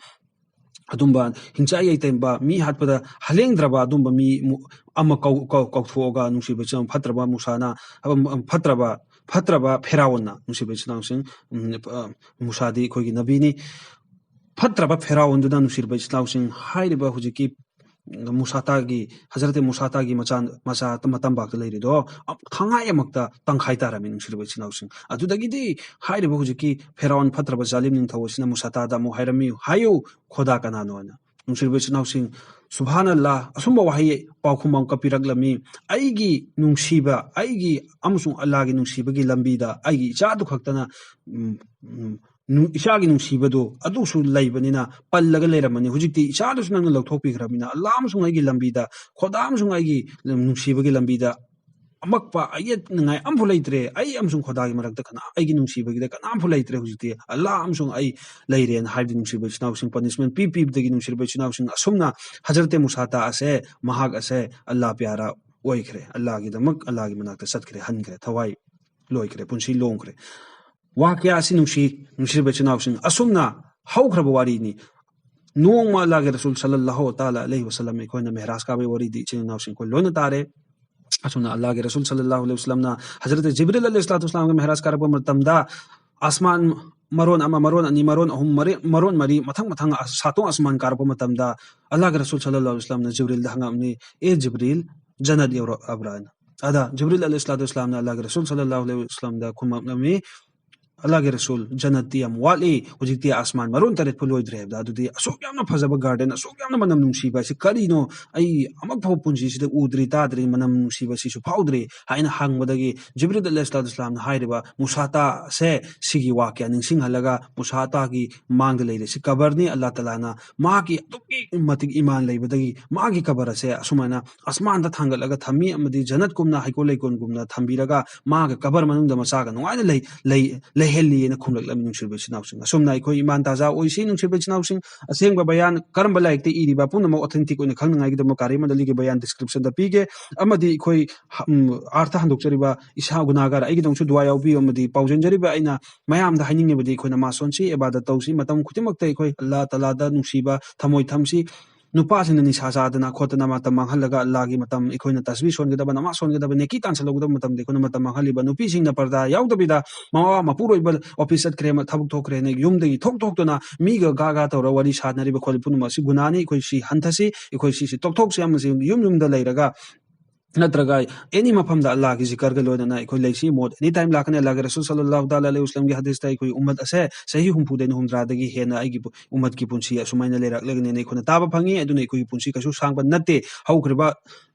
ꯑꯗꯨꯝꯕ ꯍꯤꯡꯆꯥꯏ ꯌꯥꯏꯇꯦꯝꯕ ꯃꯤ ꯍꯥꯠꯄꯗ ꯍꯂꯦꯡꯗ꯭ꯔꯕ ꯑꯗꯨꯝꯕ ꯃꯤ ꯃꯨ-, ꯑꯃ ꯀꯧ-, ꯀꯧ-, ꯀꯧꯊꯣꯛꯑꯒ ꯅꯨꯡꯁꯤꯕ ꯏꯆꯤꯟ ꯏꯅꯥꯎ ꯐꯠꯇ꯭ꯔꯕ ꯃꯨꯁꯥꯅ, ꯐꯠꯇ꯭ꯔꯕ, ꯐꯠꯇ꯭ꯔꯕ ꯐꯦꯔꯥꯎꯟꯅ ꯅꯨꯡꯁꯤꯕ ꯏꯆꯤꯟ ꯏꯅꯥꯎꯁꯤꯡ, ꯎꯝ, ꯑ, ꯃꯨꯁꯥꯗꯤ ꯑꯩꯈꯣꯏꯒꯤ ꯅꯕꯤꯅꯤ꯫ ꯐꯠꯇ꯭ꯔꯕ ꯐꯦꯔꯥꯎꯟꯗꯨꯅ ꯅꯨꯡꯁꯤꯔꯕ ꯏꯆꯤꯟ ꯏꯅꯥꯎꯁꯤꯡ ꯍꯥꯏꯔꯤꯕ ꯍꯧꯖꯤꯛꯀꯤ ꯃꯨꯁꯥꯇꯥꯒꯤ, ꯍꯖꯔꯠ ꯃꯨꯁꯥꯇꯥꯒꯤ ꯃꯆꯥ, ꯃꯆꯥ ꯃꯇꯝꯄꯥꯛꯇ ꯂꯩꯔꯤꯗꯣ ꯑ-, ꯈꯉꯥꯏ ꯑꯃꯛꯇ ꯇꯪꯈꯥꯏ ꯇꯥꯔꯝꯃꯤ ꯅꯨꯡꯁꯤꯔꯕ ꯏꯆꯤꯟ ꯏꯅꯥꯎꯁꯤꯡ꯫ ꯑꯗꯨꯗꯒꯤꯗꯤ ꯍꯥꯏꯔꯤꯕ ꯍꯧꯖꯤꯛꯀꯤ ꯐꯦꯔꯥꯎꯟ ꯐꯠꯇ꯭ꯔꯕ ꯖꯥꯂꯤꯝ ꯅꯤꯡꯊꯧ ꯑꯁꯤꯅ ꯃꯨꯁꯥꯇꯥꯗ ꯑꯃꯨꯛ ꯍꯥꯏꯔꯝꯃꯤ, "ꯍꯥꯏꯌꯨ, ꯈꯣꯗꯥ ꯀꯅꯥꯅꯣ?" ꯍꯥꯏꯅ꯫ ꯅꯨꯡꯁꯤꯔꯕ ꯏꯆꯤꯟ ꯏꯅꯥꯎꯁꯤꯡ, ꯁꯨꯕꯍꯥꯅꯜꯂꯥ, ꯑꯁꯨꯝꯕ ꯋꯥꯍꯩ ꯄꯥꯎꯈꯨꯝ ꯑꯃꯨꯛꯀ ꯄꯤꯔꯛꯂꯝꯃꯤ, "ꯑꯩꯒꯤ ꯅꯨꯡꯁꯤꯕ, ꯑꯩꯒꯤ ꯑꯃꯁꯨꯡ ꯑꯜꯂꯥꯒꯤ ꯅꯨꯡꯁꯤꯕꯒꯤ ꯂꯝꯕꯤꯗ ꯑꯩꯒꯤ ꯏꯆꯥꯗꯨ ꯈꯛꯇꯅ, ꯎꯝ, ꯎꯝ, ꯅꯨ-, ꯏꯆꯥꯒꯤ ꯅꯨꯡꯁꯤꯕꯗꯨ ꯑꯗꯨꯁꯨ ꯂꯩꯕꯅꯤꯅ ꯄꯜꯂꯒ ꯂꯩꯔꯝꯃꯅꯤ꯫ ꯍꯧꯖꯤꯛꯇꯤ ꯏꯆꯥꯗꯨꯁꯨ ꯅꯪꯅ ꯂꯧꯊꯣꯛꯄꯤꯈ꯭ꯔꯕꯅꯤꯅ ꯑꯜꯂꯥ ꯑꯃꯁꯨꯡ ꯑꯩꯒꯤ ꯂꯝꯕꯤꯗ, ꯈꯣꯗꯥ ꯑꯃꯁꯨꯡ ꯑꯩꯒꯤ ꯅꯨꯡꯁꯤꯕꯒꯤ ꯂꯝꯕꯤꯗ ꯑꯃꯛꯄ ꯑꯌꯦꯠꯅꯉꯥꯏ ꯑꯃꯐꯥꯎ ꯂꯩꯇ꯭ꯔꯦ꯫ ꯑꯩ ꯑꯃꯁꯨꯡ ꯈꯣꯗꯥꯒꯤ ꯃꯔꯛꯇ ꯀꯅꯥ, ꯑꯩꯒꯤ ꯅꯨꯡꯁꯤꯕꯒꯤꯗ ꯀꯅꯥꯝꯐꯥꯎ ꯂꯩꯇ꯭ꯔꯦ꯫ ꯍꯧꯖꯤꯛꯇꯤ ꯑꯜꯂꯥ ꯑꯃꯁꯨꯡ ꯑꯩ ꯂꯩꯔꯦꯅ" ꯍꯥꯏꯕꯗꯤ ꯅꯨꯡꯁꯤꯕ ꯏꯆꯤꯟ ꯏꯅꯥꯎꯁꯤꯡ ꯄꯅꯤꯁꯃꯦꯟ ꯄꯤ ꯄꯤꯕꯗꯒꯤ ꯅꯨꯡꯁꯤꯔꯕ ꯏꯆꯤꯟ ꯏꯅꯥꯎꯁꯤꯡ ꯑꯁꯨꯝꯅ ꯍꯖꯔꯠ ꯃꯨꯁꯥꯇꯥ ꯑꯁꯦ, ꯃꯍꯥꯛ ꯑꯁꯦ ꯑꯜꯂꯥ ꯄ꯭ꯌꯥꯔꯥ ꯑꯣꯏꯈ꯭ꯔꯦ, ꯑꯜꯂꯥꯒꯤꯗꯃꯛ ꯑꯜꯂꯥꯒꯤ ꯃꯅꯥꯛꯇ ꯆꯠꯈ꯭ꯔꯦ, ꯍꯟꯈ꯭ꯔꯦ, ꯊꯋꯥꯏ ꯂꯣꯏꯈ꯭ꯔꯦ, ꯄꯨꯟꯁꯤ ꯂꯣꯡꯈ꯭ꯔꯦ꯫ ꯋꯥꯀꯌꯥ ꯑꯁꯤ ꯅꯨꯡꯁꯤ, ꯅꯨꯡꯁꯤꯔꯕ ꯏꯆꯤꯟ ꯏꯅꯥꯎꯁꯤꯡ, ꯑꯁꯨꯝꯅ ꯍꯧꯈ꯭ꯔꯕ ꯋꯥꯔꯤꯅꯤ꯫ ꯅꯣꯡꯃ ꯑꯜꯂꯥꯒꯤ ꯔꯁꯨꯜ ꯁꯜꯂꯜꯂꯥꯍꯨ ꯇꯥꯂꯥ ꯑꯂꯩꯍꯤ ꯋꯁꯜꯂꯝ ꯑꯩꯈꯣꯏꯅ ꯃꯦꯍꯔꯥꯖ ꯀꯥꯕꯒꯤ ꯋꯥꯔꯤꯗꯤ ꯏꯆꯤꯟ ꯏꯅꯥꯎꯁꯤꯡ ꯑꯩꯈꯣꯏ ꯂꯣꯏꯅ ꯇꯥꯔꯦ꯫ ꯑꯁꯨꯝꯅ ꯑꯜꯂꯥꯍꯒꯤ ꯔꯁꯨꯜ ꯁꯜꯂꯜꯂꯥꯍꯨ ꯑꯂꯩꯍꯤ ꯋꯁꯜꯂꯝꯅ ꯍꯖꯔꯠ ꯖꯤꯕ꯭ꯔꯤꯜ ꯑꯂꯩꯍꯤꯁꯁꯂꯥꯇꯨ ꯋꯁꯁꯂꯥꯝꯒ ꯃꯦꯍꯔꯥꯖ ꯀꯥꯔꯛꯄ ꯃꯇꯝꯗ ꯑꯁꯃꯥꯟ ꯃꯔꯣꯟ ꯑꯃ, ꯃꯔꯣꯟ ꯑꯅꯤ, ꯃꯔꯣꯟ ꯑꯍꯨꯝ, ꯃꯔꯤ, ꯃꯔꯣꯟ ꯃꯔꯤ, ꯃꯊꯪ ꯃꯊꯪ ꯑꯁ-, ꯁꯥꯇꯣꯡ ꯑꯁꯃꯥꯟ ꯀꯥꯔꯛꯄ ꯃꯇꯝꯗ ꯑꯜꯂꯥꯍꯒꯤ ꯔꯁꯨꯜ ꯁꯜꯂꯜꯂꯥꯍꯨ ꯑꯂꯩꯍꯤ ꯋꯁꯜꯂꯝꯅ ꯖꯤꯕ꯭ꯔꯤꯜꯗ ꯍꯪꯉꯛꯑꯝꯅꯤ, "ꯑꯦ ꯖꯤꯕ꯭ꯔꯤꯜ, ꯖꯟꯅꯠ ꯌꯧꯔꯛꯑꯕ꯭ꯔꯥ?" ꯍꯥꯏꯅ꯫ ꯑꯗ ꯖꯤꯕ꯭ꯔꯤꯜ ꯑꯂꯩꯍꯤꯁꯁꯂꯥꯇꯨ ꯋꯁꯁꯂꯥꯝꯅ ꯑꯜꯂꯥꯍꯒꯤ ꯔꯁꯨꯜ ꯁꯜꯂꯜꯂꯥꯍꯨ ꯑꯂꯩꯍꯤ ꯋꯁꯜꯂꯝꯗ ꯈꯨꯝꯃꯛꯂꯝꯃꯤ, "ꯑꯜꯂꯥꯍꯒꯤ ꯔꯁꯨꯜ, ꯖꯟꯅꯠꯇꯤ ꯌꯥꯝ ꯋꯥꯠꯂꯤ, ꯍꯧꯖꯤꯛꯇꯤ ꯑꯁꯃꯥꯟ ꯃꯔꯣꯟ ꯇꯔꯦꯠ ꯐꯥꯎ ꯂꯣꯏꯗ꯭ꯔꯦ" ꯍꯥꯏꯕꯗ꯫ ꯑꯗꯨꯗꯤ ꯑꯁꯨꯛ ꯌꯥꯝꯅ ꯐꯖꯕ ꯒꯥꯔꯗꯦꯟ, ꯑꯁꯨꯛ ꯌꯥꯝꯅ ꯃꯅꯝ ꯅꯨꯡꯁꯤꯕ ꯑꯁꯤ ꯀꯔꯤꯅꯣ? ꯑꯩ ꯑꯃꯨꯛ ꯐꯥꯎ ꯄꯨꯟꯁꯤꯁꯤꯗ ꯎꯗ꯭ꯔꯤ, ꯇꯥꯗ꯭ꯔꯤ, ꯃꯅꯝ ꯅꯨꯡꯁꯤꯕ ꯁꯤꯁꯨ ꯐꯥꯎꯗ꯭ꯔꯤ ꯍꯥꯏꯅ ꯍꯪꯕꯗꯒꯤ ꯖꯤꯕ꯭ꯔꯤꯜ ꯑꯂꯩꯍꯤꯁꯁꯂꯥꯇꯨ ꯋꯁꯁꯂꯥꯝꯅ ꯍꯥꯏꯔꯤꯕ ꯃꯨꯁꯥꯇꯥꯁꯦ ꯁꯤꯒꯤ ꯋꯥꯀ꯭ꯌꯥ ꯅꯤꯡꯁꯤꯡꯍꯜꯂꯒ, ꯃꯨꯁꯥꯇꯥꯒꯤ ꯃꯥꯡꯗ ꯂꯩꯔꯤꯁꯤ ꯀꯕꯔꯅꯤ, ꯑꯜꯂꯥꯍ ꯇꯥꯂꯥꯅ ꯃꯥꯒꯤ ꯑꯗꯨꯛꯀꯤ ꯃꯇꯤꯛ ꯏꯃꯥꯟ ꯂꯩꯕꯗꯒꯤ ꯃꯥꯒꯤ ꯀꯕꯔ ꯑꯁꯦ ꯑꯁꯨꯃꯥꯏꯅ ꯑꯁꯃꯥꯟꯗ ꯊꯥꯡꯒꯠꯂꯒ ꯊꯝꯃꯤ ꯑꯃꯗꯤ ꯖꯟꯅꯠꯀꯨꯝꯅ ꯍꯩꯀꯣꯜ ꯂꯩꯀꯣꯜꯒꯨꯝꯅ ꯊꯝꯕꯤꯔꯒ ꯃꯥꯒ ꯀꯕꯔ ꯃꯅꯨꯡꯗ ꯃꯆꯥꯒ ꯅꯨꯡꯉꯥꯏꯅ ꯂꯩ-, ꯂꯩ-, ꯂꯩꯍꯜꯂꯤꯑꯅ ꯈꯨꯝꯂꯛꯂꯝꯃꯤ꯫ ꯅꯨꯡꯁꯤꯔꯕ ꯏꯆꯤꯟ ꯏꯅꯥꯎꯁꯤꯡ, ꯑꯁꯨꯝꯅ ꯑꯩꯈꯣꯏ ꯏꯃꯥꯟ ꯇꯥꯖꯥ ꯑꯣꯏꯁꯤ꯫ ꯅꯨꯡꯁꯤꯔꯕ ꯏꯆꯤꯟ ꯏꯅꯥꯎꯁꯤꯡ, ꯑꯁꯦꯡꯕ ꯕꯌꯥꯟ ꯀꯔꯝꯕ ꯂꯥꯏꯔꯤꯛꯇ ꯏꯔꯤꯕ ꯄꯨꯝꯅꯃꯛ authentic ꯑꯣꯏꯅ ꯈꯪꯅꯉꯥꯏꯒꯤꯗꯃꯛ ꯀꯥꯔꯤ ꯑꯃꯗ ꯂꯤꯒꯤ ꯕꯌꯥꯟ descriptionꯗ ꯄꯤꯒꯦ꯫ ꯑꯃꯗꯤ ꯑꯩꯈꯣꯏ ꯍ-, ꯎꯝ, ꯑꯥꯔꯊ ꯍꯟꯗꯣꯛꯆꯔꯤꯕ ꯏꯁꯥ ꯒꯨꯅꯥꯒꯥꯔ ꯑꯩꯒꯤꯗꯃꯛꯁꯨ ꯗꯨꯋꯥ ꯌꯥꯎꯕꯤꯌꯨ꯫ ꯑꯃꯗꯤ ꯄꯥꯎꯖꯦꯟꯖꯔꯤꯕ ꯑꯩꯅ ꯃꯌꯥꯝꯗ ꯍꯥꯏꯅꯤꯡꯉꯤꯕꯗꯤ ꯑꯩꯈꯣꯏ ꯅꯃꯥꯖ ꯁꯣꯟꯁꯤ, ꯏꯕꯥꯗꯠ ꯇꯧꯁꯤ, ꯃꯇꯝ ꯈꯨꯗꯤꯡꯃꯛꯇ ꯑꯩꯈꯣꯏ ꯑꯜꯂꯥꯍ ꯇꯥꯂꯥꯗ ꯅꯨꯡꯁꯤꯕ ꯊꯃꯣꯏ ꯊꯝꯁꯤ꯫ ꯅꯨꯄꯥꯁꯤꯡꯅ ꯅꯤꯁꯥ ꯆꯥꯗꯅ ꯈꯣꯠꯇꯅ ꯃꯇꯝ ꯃꯥꯡꯍꯜꯂꯒ ꯑꯜꯂꯥꯍꯒꯤ ꯃꯇꯝ, ꯑꯩꯈꯣꯏꯅ ꯇꯁꯕꯤ ꯁꯣꯟꯒꯗꯕ, ꯅꯃꯥꯖ ꯁꯣꯟꯒꯗꯕ, ꯅꯦꯀꯤ ꯇꯥꯟꯁꯤꯜꯍꯧꯒꯗꯕ ꯃꯇꯝꯗ ꯑꯩꯈꯣꯏꯅ ꯃꯇꯝ ꯃꯥꯡꯍꯜꯂꯤꯕ꯫ ꯅꯨꯄꯤꯁꯤꯡꯅ ꯄꯔꯗꯥ ꯌꯥꯎꯗꯕꯤꯗ ꯃꯋꯥ ꯃꯄꯨꯔꯣꯏꯕ ꯑꯣꯐꯤꯁ ꯆꯠꯈ꯭ꯔꯦ, ꯊꯕꯛ ꯊꯣꯛꯈ꯭ꯔꯦꯅ ꯌꯨꯝꯗꯒꯤ ꯊꯣꯛ ꯊꯣꯛꯇꯅ ꯃꯤꯒ ꯒꯥ ꯒꯥ ꯇꯧꯔ ꯋꯥꯔꯤ ꯁꯥꯟꯅꯔꯤꯕ ꯈꯣꯠꯂꯤ ꯄꯨꯝꯅꯃꯛ ꯑꯁꯤ ꯒꯨꯅꯥꯅꯤ꯫ ꯑꯩꯈꯣꯏ ꯁꯤ ꯍꯟꯊꯁꯤ, ꯑꯩꯈꯣꯏ ꯁꯤꯁꯤ ꯇꯣꯛꯊꯣꯛꯁꯤ, ꯑꯃꯁꯨꯡ ꯌꯨꯝ ꯌꯨꯝꯗ ꯂꯩꯔꯒ ꯅꯠꯇ꯭ꯔꯒ ꯑꯦꯅꯤ ꯃꯐꯝꯗ ꯑꯜꯂꯥꯍꯒꯤ ꯖꯤꯀꯔꯒ ꯂꯣꯏꯅꯅ ꯑꯩꯈꯣꯏ ꯂꯩꯁꯤ꯫ ꯃꯣꯠ ꯑꯦꯅꯤ ꯇꯥꯏꯝ ꯂꯥꯛꯀꯅꯤ꯫ ꯑꯜꯂꯥꯍꯒꯤ ꯔꯁꯨꯜ ꯁꯜꯂꯜꯂꯥꯍꯨ ꯇꯥꯂꯥ ꯑꯂꯩꯍꯤ ꯋꯁꯜꯂꯝꯒꯤ ꯍꯗꯤꯁꯇ ꯑꯩꯈꯣꯏ ꯎꯝꯃꯠ ꯑꯁꯦ ꯆꯍꯤ ꯍꯨꯝꯐꯨꯗꯩꯅ ꯍꯨꯝꯗ꯭ꯔꯥꯗꯒꯤ ꯍꯦꯟꯅ ꯑꯩꯒꯤ ꯄꯨ-, ꯎꯝꯃꯠꯀꯤ ꯄꯨꯟꯁꯤ ꯑꯁꯨꯃꯥꯏꯅ ꯂꯩꯔꯛꯂꯒꯅꯦꯅ ꯑꯩꯈꯣꯏꯅ ꯇꯥꯕ ꯐꯪꯉꯤ꯫ ꯑꯗꯨꯅ ꯑꯩꯈꯣꯏꯒꯤ ꯄꯨꯟꯁꯤ ꯀꯩꯁꯨ ꯁꯥꯡꯕ ꯅꯠꯇꯦ꯫ ꯍꯧꯈ꯭ꯔꯤꯕ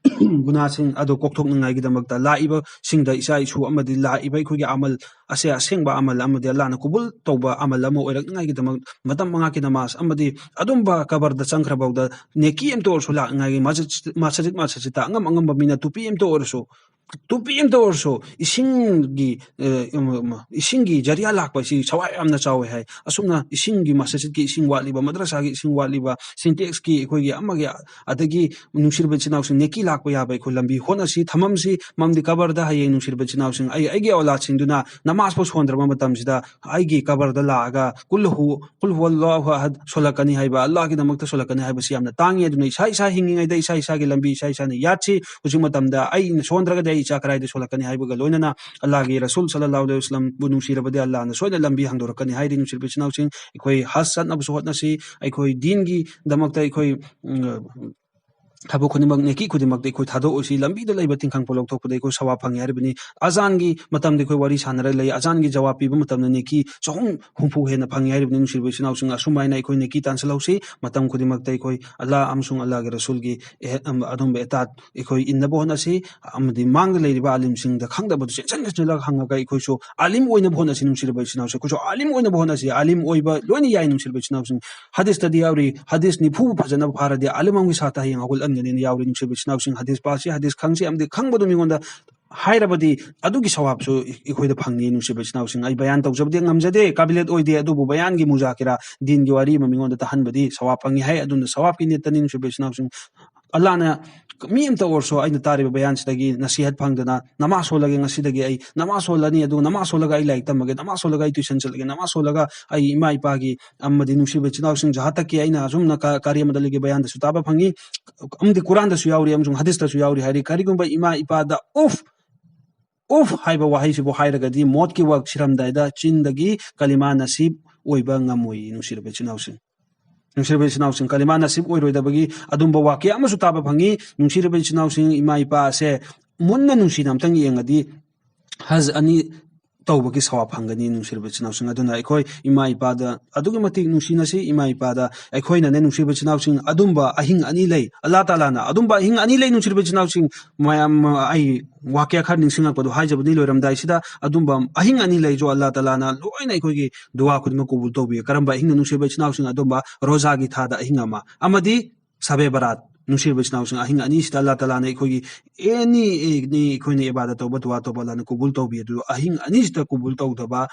ꯒꯨꯅꯥꯁꯤꯡ ꯑꯗꯨ ꯀꯣꯛꯊꯣꯛꯅꯉꯥꯏꯒꯤꯗꯃꯛꯇ ꯂꯥꯛꯏꯕꯁꯤꯡꯗ ꯏꯆꯥ ꯏꯁꯨ ꯑꯃꯗꯤ ꯂꯥꯛꯏꯕ ꯑꯩꯈꯣꯏꯒꯤ ꯑꯃꯜ ꯑꯁꯦ ꯑꯁꯦꯡꯕ ꯑꯃꯜ ꯑꯃꯗꯤ ꯑꯜꯂꯥꯍꯅ ꯀꯕꯨꯜ ꯇꯧꯕ ꯑꯃꯜ ꯑꯃ ꯑꯣꯏꯔꯛꯅꯉꯥꯏꯒꯤꯗꯃꯛ ꯃꯇꯝ ꯃꯉꯥꯒꯤ ꯅꯃꯥꯖ ꯑꯃꯗꯤ ꯑꯗꯨꯝꯕ ꯀꯕꯔꯗ ꯆꯪꯈ꯭ꯔꯐꯥꯎꯗ ꯅꯦꯀꯤ ꯑꯃꯇ ꯑꯣꯏꯔꯁꯨ ꯂꯥꯛꯅꯉꯥꯏꯒꯤ ꯃꯁꯖꯤꯠ, ꯃꯁꯖꯤꯠ, ꯃꯁꯖꯤꯠꯇ ꯑꯉꯝ ꯑꯉꯝꯕ ꯃꯤꯅ ꯇꯨꯄꯤ ꯑꯃꯇ ꯑꯣꯏꯔꯁꯨ ꯇꯨꯄꯤ ꯑꯃꯇ ꯑꯣꯏꯔꯁꯨ ꯏꯁꯤꯡꯒꯤ, ꯑ, ꯎꯝ, ꯎꯝ, ꯏꯁꯤꯡꯒꯤ ꯖꯔꯤꯌꯥ ꯂꯥꯛꯄ ꯑꯁꯤ ꯁꯋꯥꯏ ꯌꯥꯝꯅ ꯆꯥꯎꯋꯦ ꯍꯥꯏ꯫ ꯑꯁꯨꯝꯅ ꯏꯁꯤꯡꯒꯤ ꯃꯁꯖꯤꯗꯀꯤ ꯏꯁꯤꯡ ꯋꯥꯠꯂꯤꯕ, ꯃꯗ꯭ꯔꯁꯥꯒꯤ ꯏꯁꯤꯡ ꯋꯥꯠꯂꯤꯕ, ꯁꯤꯟꯇꯦꯛꯁꯀꯤ ꯑꯩꯈꯣꯏꯒꯤ ꯑꯃꯒꯤ, ꯑꯗꯒꯤ ꯅꯨꯡꯁꯤꯔꯕ ꯏꯆꯤꯟ ꯏꯅꯥꯎꯁꯤꯡ ꯅꯦꯀꯤ ꯂꯥꯛꯄ ꯌꯥꯕ ꯑꯩꯈꯣꯏ ꯂꯝꯕꯤ ꯍꯣꯠꯅꯁꯤ, ꯊꯝꯃꯝꯁꯤ꯫ ꯃꯝꯗꯤ ꯀꯕꯔꯗ ꯍꯌꯦꯡ ꯅꯨꯡꯁꯤꯔꯕ ꯏꯆꯤꯟ ꯏꯅꯥꯎꯁꯤꯡ, ꯑꯩ, ꯑꯩꯒꯤ ꯑꯧꯂꯥꯗꯁꯤꯡꯗꯨꯅ ꯅꯃꯥꯖ ꯐꯥꯎ ꯁꯣꯟꯗ꯭ꯔꯕ ꯃꯇꯝꯁꯤꯗ ꯑꯩꯒꯤ ꯀꯕꯔꯗ ꯂꯥꯛꯑꯒ ꯀꯨꯜ ꯍꯨ, ꯀꯨꯜ ꯍꯨꯋꯜꯂꯥꯍꯨ ꯑꯍꯗ ꯁꯣꯜꯂꯛꯀꯅꯤ ꯍꯥꯏꯕ, ꯑꯜꯂꯥꯍꯒꯤꯗꯃꯛꯇ ꯁꯣꯜꯂꯛꯀꯅꯤ ꯍꯥꯏꯕꯁꯤ ꯌꯥꯝꯅ ꯇꯥꯡꯉꯤ꯫ ꯑꯗꯨꯅ ꯏꯁꯥ ꯏꯁꯥ ꯍꯤꯡꯉꯤꯉꯩꯗ ꯏꯁꯥ ꯏꯁꯥꯒꯤ ꯂꯝꯕꯤ ꯏꯁꯥ ꯏꯁꯥꯅ ꯌꯥꯠꯁꯤ꯫ ꯍꯧꯖꯤꯛ ꯃꯇꯝꯗ ꯑꯩꯅ ꯁꯣꯟꯗ꯭ꯔꯒꯗꯤ ꯑꯩ ꯏꯆꯥ ꯀꯗꯥꯏꯗ ꯁꯣꯜꯂꯛꯀꯅꯤ ꯍꯥꯏꯕꯒ ꯂꯣꯏꯅꯅ ꯑꯜꯂꯥꯍꯒꯤ ꯔꯁꯨꯜ ꯁꯜꯂꯜꯂꯥꯍꯨ ꯑꯂꯩꯍꯤ ꯋꯁꯜꯂꯝꯕꯨ ꯅꯨꯡꯁꯤꯔꯕꯗꯤ ꯑꯜꯂꯥꯍꯅ ꯁꯣꯏꯗꯅ ꯂꯝꯕꯤ ꯍꯥꯡꯗꯣꯔꯛꯀꯅꯤ ꯍꯥꯏꯔꯤ꯫ ꯅꯨꯡꯁꯤꯔꯕ ꯏꯆꯤꯟ ꯏꯅꯥꯎꯁꯤꯡ, ꯑꯩꯈꯣꯏ ꯍꯖ ꯆꯠꯅꯕꯁꯨ ꯍꯣꯠꯅꯁꯤ꯫ ꯑꯩꯈꯣꯏ ꯗꯤꯟꯒꯤꯗꯃꯛꯇ ꯑꯩꯈꯣꯏ, ꯎꯝ, ꯊꯕꯛ ꯈꯨꯗꯤꯡꯃꯛ, ꯅꯦꯀꯤ ꯈꯨꯗꯤꯡꯃꯛꯇ ꯑꯩꯈꯣꯏ ꯊꯥꯗꯣꯛꯑꯣꯏꯁꯤ꯫ ꯂꯝꯕꯤꯗ ꯂꯩꯕ ꯇꯤꯡꯈꯪ ꯄꯣꯛꯂꯧꯊꯣꯛꯄꯗ ꯑꯩꯈꯣꯏ ꯁꯋꯥꯕ ꯐꯪꯉꯤ ꯍꯥꯏꯔꯤꯕꯅꯤ꯫ ꯑꯖꯥꯟꯒꯤ ꯃꯇꯝꯗ ꯑꯩꯈꯣꯏ ꯋꯥꯔꯤ ꯁꯥꯟꯅꯔ ꯂꯩ꯫ ꯑꯖꯥꯟꯒꯤ ꯖꯋꯥꯕ ꯄꯤꯕ ꯃꯇꯝꯗ ꯅꯦꯀꯤ ꯆꯍꯨꯝ ꯍꯨꯝꯐꯨ ꯍꯦꯟꯅ ꯐꯪꯉꯤ ꯍꯥꯏꯔꯤꯕꯅꯤ꯫ ꯅꯨꯡꯁꯤꯔꯕ ꯏꯆꯤꯟ ꯏꯅꯥꯎꯁꯤꯡ, ꯑꯁꯨꯃꯥꯏꯅ ꯑꯩꯈꯣꯏ ꯅꯦꯀꯤ ꯇꯥꯟꯁꯤꯜꯍꯧꯁꯤ꯫ ꯃꯇꯝ ꯈꯨꯗꯤꯡꯃꯛꯇ ꯑꯩꯈꯣꯏ ꯑꯜꯂꯥꯍ ꯑꯃꯁꯨꯡ ꯑꯜꯂꯥꯍꯒꯤ ꯔꯁꯨꯜꯒꯤ ꯑꯦꯍ-, ꯑꯝ, ꯑꯗꯨꯝꯕ ꯏꯇꯥꯠ ꯑꯩꯈꯣꯏ ꯏꯟꯅꯕ ꯍꯣꯠꯅꯁꯤ꯫ ꯑꯃꯗꯤ ꯃꯥꯡꯗ ꯂꯩꯔꯤꯕ ꯑꯥꯂꯤꯝꯁꯤꯡꯗ ꯈꯪꯗꯕꯗꯨ ꯆꯦꯟꯁꯤꯟ ꯆꯦꯟꯁꯤꯜꯂꯒ ꯍꯪꯉꯒ ꯑꯩꯈꯣꯏꯁꯨ ꯑꯥꯂꯤꯝ ꯑꯣꯏꯅꯕ ꯍꯣꯠꯅꯁꯤ꯫ ꯅꯨꯡꯁꯤꯔꯕ ꯏꯆꯤꯟ ꯏꯅꯥꯎꯁꯦ, ꯑꯩꯈꯣꯏꯁꯨ ꯑꯥꯂꯤꯝ ꯑꯣꯏꯅꯕ ꯍꯣꯠꯅꯁꯤ꯫ ꯑꯥꯂꯤꯝ ꯑꯣꯏꯕ ꯂꯣꯏꯅ ꯌꯥꯏ꯫ ꯅꯨꯡꯁꯤꯔꯕ ꯏꯆꯤꯟ ꯏꯅꯥꯎꯁꯤꯡ, ꯍꯗꯤꯁꯇꯗꯤ ꯌꯥꯎꯔꯤ, ꯍꯗꯤꯁ ꯅꯤꯐꯨ ꯐꯖꯅ ꯐꯥꯔꯗꯤ ꯑꯥꯂꯤꯝ ꯑꯃꯒꯤ ꯁꯥꯇ ꯍꯌꯦꯡ ꯍꯧꯒꯠꯍꯟꯒꯅꯤꯅ ꯌꯥꯎꯔꯤ꯫ ꯅꯨꯡꯁꯤꯕ ꯏꯆꯤꯟ ꯏꯅꯥꯎꯁꯤꯡ, ꯍꯗꯤꯁ ꯄꯥꯁꯤ, ꯍꯗꯤꯁ ꯈꯪꯁꯤ ꯑꯃꯗꯤ ꯈꯪꯕꯗꯨ ꯃꯤꯉꯣꯟꯗ ꯍꯥꯏꯔꯕꯗꯤ ꯑꯗꯨꯒꯤ ꯁꯋꯥꯕꯁꯨ ꯑꯩꯈꯣꯏꯗ ꯐꯪꯉꯤ꯫ ꯅꯨꯡꯁꯤꯕ ꯏꯆꯤꯟ ꯏꯅꯥꯎꯁꯤꯡ, ꯑꯩ ꯕꯌꯥꯟ ꯇꯧꯖꯕꯗꯤ ꯉꯝꯖꯗꯦ, ꯀꯥꯕꯤꯂꯦꯠ ꯑꯣꯏꯗꯦ, ꯑꯗꯨꯕꯨ ꯕꯌꯥꯟꯒꯤ ꯃꯨꯖꯥꯀꯤꯔꯥ, ꯗꯤꯟꯒꯤ ꯋꯥꯔꯤ ꯑꯃ ꯃꯤꯉꯣꯟꯗ ꯇꯥꯍꯟꯕꯗꯤ ꯁꯋꯥꯕ ꯐꯪꯉꯤ ꯍꯥꯏ꯫ ꯑꯗꯨꯅ ꯁꯋꯥꯕꯀꯤ ꯅꯤꯌꯠꯇꯅꯤ꯫ ꯅꯨꯡꯁꯤꯕ ꯏꯆꯤꯟ ꯏꯅꯥꯎꯁꯤꯡ, ꯑꯜꯂꯥꯍꯅ ꯃꯤ ꯑꯃꯇ ꯑꯣꯏꯔꯁꯨ ꯑꯩꯅ ꯇꯥꯔꯤꯕ ꯕꯌꯥꯟꯁꯤꯗꯒꯤ ꯅꯁꯤꯍꯠ ꯐꯪꯗꯅ ꯅꯃꯥꯖ ꯁꯣꯜꯂꯒꯦ꯫ ꯉꯁꯤꯗꯒꯤ ꯑꯩ ꯅꯃꯥꯖ ꯁꯣꯜꯂꯅꯤ, ꯑꯗꯨꯒ ꯅꯃꯥꯖ ꯁꯣꯜꯂꯒ ꯑꯩ ꯂꯥꯏꯔꯤꯛ ꯇꯝꯃꯒꯦ, ꯅꯃꯥꯖ ꯁꯣꯜꯂꯒ ꯑꯩ ꯇ꯭ꯌꯨꯁꯟ ꯆꯠꯂꯒꯦ, ꯅꯃꯥꯖ ꯁꯣꯜꯂꯒ ꯑꯩ ꯏꯃꯥ ꯏꯄꯥꯒꯤ ꯑꯃꯗꯤ ꯅꯨꯡꯁꯤꯕ ꯏꯆꯤꯟ ꯏꯅꯥꯎꯁꯤꯡ, ꯖꯍꯥ ꯇꯛꯀꯤ ꯑꯩꯅ ꯑꯁꯨꯝꯅ ꯀ-, ꯀꯥꯔꯤ ꯑꯃꯗ ꯂꯩꯒꯦ, ꯕꯌꯥꯟꯗꯁꯨ ꯇꯥꯕ ꯐꯪꯉꯤ, ꯑꯃꯗꯤ ꯀꯨꯔꯥꯟꯗꯁꯨ ꯌꯥꯎꯔꯤ ꯑꯃꯁꯨꯡ ꯍꯗꯤꯁꯇꯁꯨ ꯌꯥꯎꯔꯤ ꯍꯥꯏꯔꯤ꯫ ꯀꯔꯤꯒꯨꯝꯕ ꯏꯃꯥ ꯏꯄꯥꯗ ꯎꯐ, ꯎꯐ ꯍꯥꯏꯕ ꯋꯥꯍꯩꯁꯤꯕꯨ ꯍꯥꯏꯔꯒꯗꯤ ꯃꯣꯠꯀꯤ ꯋꯥ ꯁꯤꯔꯝꯗꯥꯏꯗ ꯆꯤꯟꯗꯒꯤ ꯀꯂꯤꯃꯥ ꯅꯁꯤꯕ ꯑꯣꯏꯕ ꯉꯝꯃꯣꯏ꯫ ꯅꯨꯡꯁꯤꯔꯕ ꯏꯆꯤꯟ ꯏꯅꯥꯎꯁꯤꯡ, ꯅꯨꯡꯁꯤꯔꯕ ꯏꯆꯤꯟ ꯏꯅꯥꯎꯁꯤꯡ, ꯀꯂꯤꯃꯥ ꯅꯁꯤꯕ ꯑꯣꯏꯔꯣꯏꯗꯕꯒꯤ ꯑꯗꯨꯝꯕ ꯋꯥꯀ꯭ꯌꯥ ꯑꯃꯁꯨ ꯇꯥꯕ ꯐꯪꯉꯤ꯫ ꯅꯨꯡꯁꯤꯔꯕ ꯏꯆꯤꯟ ꯏꯅꯥꯎꯁꯤꯡ, ꯏꯃꯥ ꯏꯄꯥ ꯑꯁꯦ ꯃꯨꯟꯅ ꯅꯨꯡꯁꯤꯅ ꯑꯝꯇꯪ ꯌꯦꯡꯉꯗꯤ ꯍꯖ ꯑꯅꯤ ꯇꯧꯕꯒꯤ ꯁꯋꯥꯕ ꯐꯪꯒꯅꯤ꯫ ꯅꯨꯡꯁꯤꯔꯕ ꯏꯆꯤꯟ ꯏꯅꯥꯎꯁꯤꯡ, ꯑꯗꯨꯅ ꯑꯩꯈꯣꯏ ꯏꯃꯥ ꯏꯄꯥꯗ ꯑꯗꯨꯛꯀꯤ ꯃꯇꯤꯛ ꯅꯨꯡꯁꯤꯅꯁꯤ꯫ ꯏꯃꯥ ꯏꯄꯥꯗ ꯑꯩꯈꯣꯏꯅꯅꯦ, ꯅꯨꯡꯁꯤꯔꯕ ꯏꯆꯤꯟ ꯏꯅꯥꯎꯁꯤꯡ, ꯑꯗꯨꯝꯕ ꯑꯍꯤꯡ ꯑꯅꯤ ꯂꯩ꯫ ꯑꯜꯂꯥꯍ ꯇꯥꯂꯥꯅ ꯑꯗꯨꯝꯕ ꯑꯍꯤꯡ ꯑꯅꯤ ꯂꯩ꯫ ꯅꯨꯡꯁꯤꯔꯕ ꯏꯆꯤꯟ ꯏꯅꯥꯎꯁꯤꯡ, ꯃꯌꯥꯝ, ꯑꯩ ꯋꯥꯀ꯭ꯌꯥ ꯈꯔ ꯅꯤꯡꯁꯤꯡꯉꯛꯄꯗꯣ ꯍꯥꯏꯖꯕꯅꯤ ꯂꯣꯏꯔꯝꯗꯥꯏꯁꯤꯗ꯫ ꯑꯗꯨꯝꯕ ꯑꯍꯤꯡ ꯑꯅꯤ ꯂꯩꯁꯨ ꯑꯜꯂꯥꯍ ꯇꯥꯂꯥꯅ ꯂꯣꯏꯅ ꯑꯩꯈꯣꯏꯒꯤ ꯗꯨꯋꯥ ꯈꯨꯗꯤꯡꯃꯛ ꯀꯕꯨꯜ ꯇꯧꯕꯤ꯫ ꯀꯔꯝꯕ ꯑꯍꯤꯡꯅꯣ? ꯅꯨꯡꯁꯤꯔꯕ ꯏꯆꯤꯟ ꯏꯅꯥꯎꯁꯤꯡ, ꯑꯗꯨꯝꯕ ꯔꯣꯖꯥꯒꯤ ꯊꯥꯗ ꯑꯍꯤꯡ ꯑꯃ, ꯑꯃꯗꯤ ꯁꯕꯦ ꯕꯔꯥꯠ, ꯅꯨꯡꯁꯤꯔꯕ ꯏꯆꯤꯟ ꯏꯅꯥꯎꯁꯤꯡ, ꯑꯍꯤꯡ ꯑꯅꯤꯁꯤꯗ ꯑꯜꯂꯥ ꯇꯥꯂꯥꯅ ꯑꯩꯈꯣꯏꯒꯤ any, any ꯑꯩꯈꯣꯏꯅ ꯏꯕꯥꯗꯠ ꯇꯧꯕ, ꯗꯨꯋꯥ ꯇꯧꯕ, ꯑꯜꯂꯥꯅ ꯀꯨꯕꯨꯜ ꯇꯧꯕꯤ꯫ ꯑꯗꯨ ꯑꯍꯤꯡ ꯑꯅꯤꯁꯤꯗ ꯀꯨꯕꯨꯜ ꯇꯧꯗꯕ